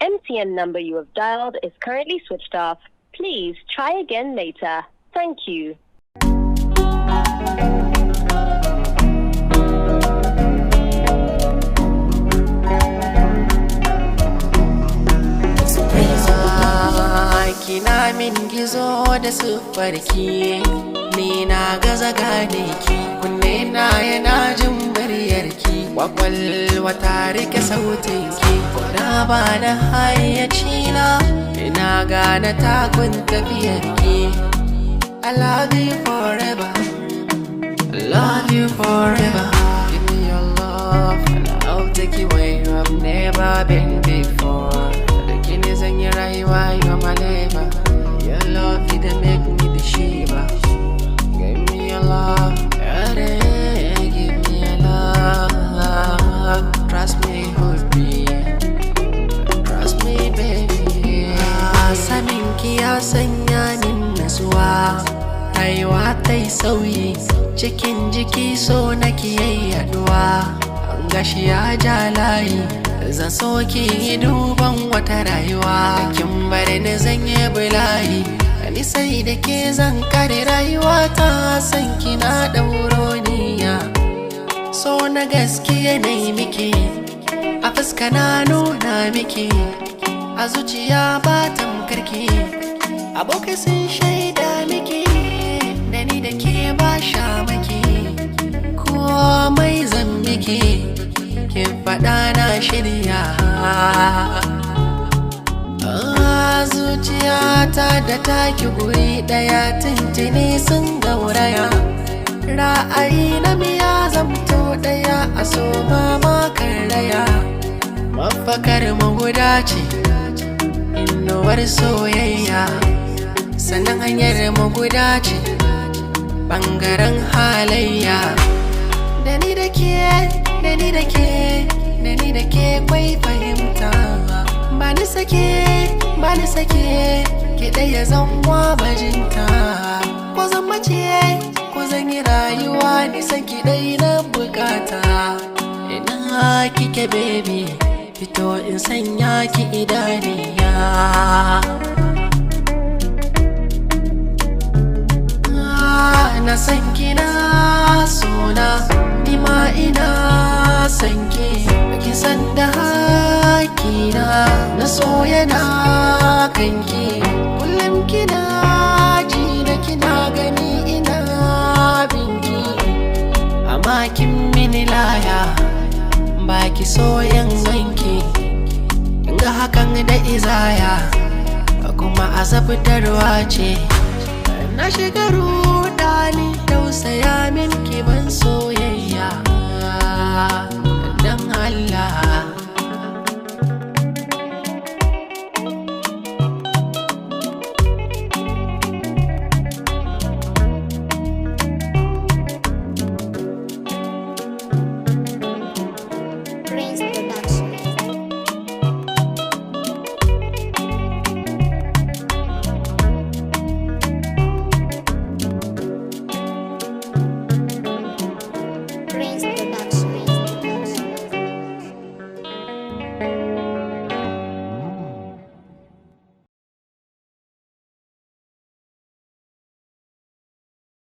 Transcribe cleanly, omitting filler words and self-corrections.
MTN number you have dialed is currently switched off. Please try again later. Thank you. Kina min gizo da siffarki, ni na gaza gane ki. Kunne na yana jin muryarki, kwakwalwa ta rike sautinki. Kuna ba na hayyaci na, ina gane takun tafiyarki. I love you forever, I love you forever. Give me your love and I'll take you where you have never been before. Da ke ne zan yi rayuwa, you are my lover. Your love, it dey make me the shiver. Give me your love, yeah, give me your love. Trust me, baby. Trust me, baby. Sanin ki ya sanya min nasuwa. Rayuwa ta yi sauyi, cikin jiki so na yaduwa. Gashi ya ja layi, zan so ki yi duban wata rayuwa. Kin bar ni zan yi bulayi, ni sai da ke zan kare rayuwa ta. San ki na ɗauro niyya. So na gaskiya na yi miki, a fuska na nuna miki, a zuciya ba tamkarki. Abokai sun shaida miki, da ni da ke ba sha maki. Komai zan miki, kin faɗa na shirya. Zuciyata da taki guri ɗaya tuntuni sun gauraya. Ra'ayi na miya zamto ɗaya, a so ma raya. Mafakar mu guda ce, inuwar soyayya. Sannan hanyar mu guda ce, ɓangaren halayya. Da ni da ke, da ni da ke, da ni da ke kwai fahimta. Ba ni sake, ba ni sake, ke ɗaya zan wa bajinta. Ko zan mace, ko zan yi rayuwa, ni san ki ɗai na bukata. Ina kike, baby? Fito in sanya ki idaniya. Na san kina sona, ni ma ina san ki. Ki san da hakina na so yana kanki. Kullum kina ji na, kina gani ina binki. Amma kin mini laya, baki soyan ganki. Ga hakan da izaya, kuma azabtarwa ce. Na shiga rudani, tausaya min ki ban soyayya.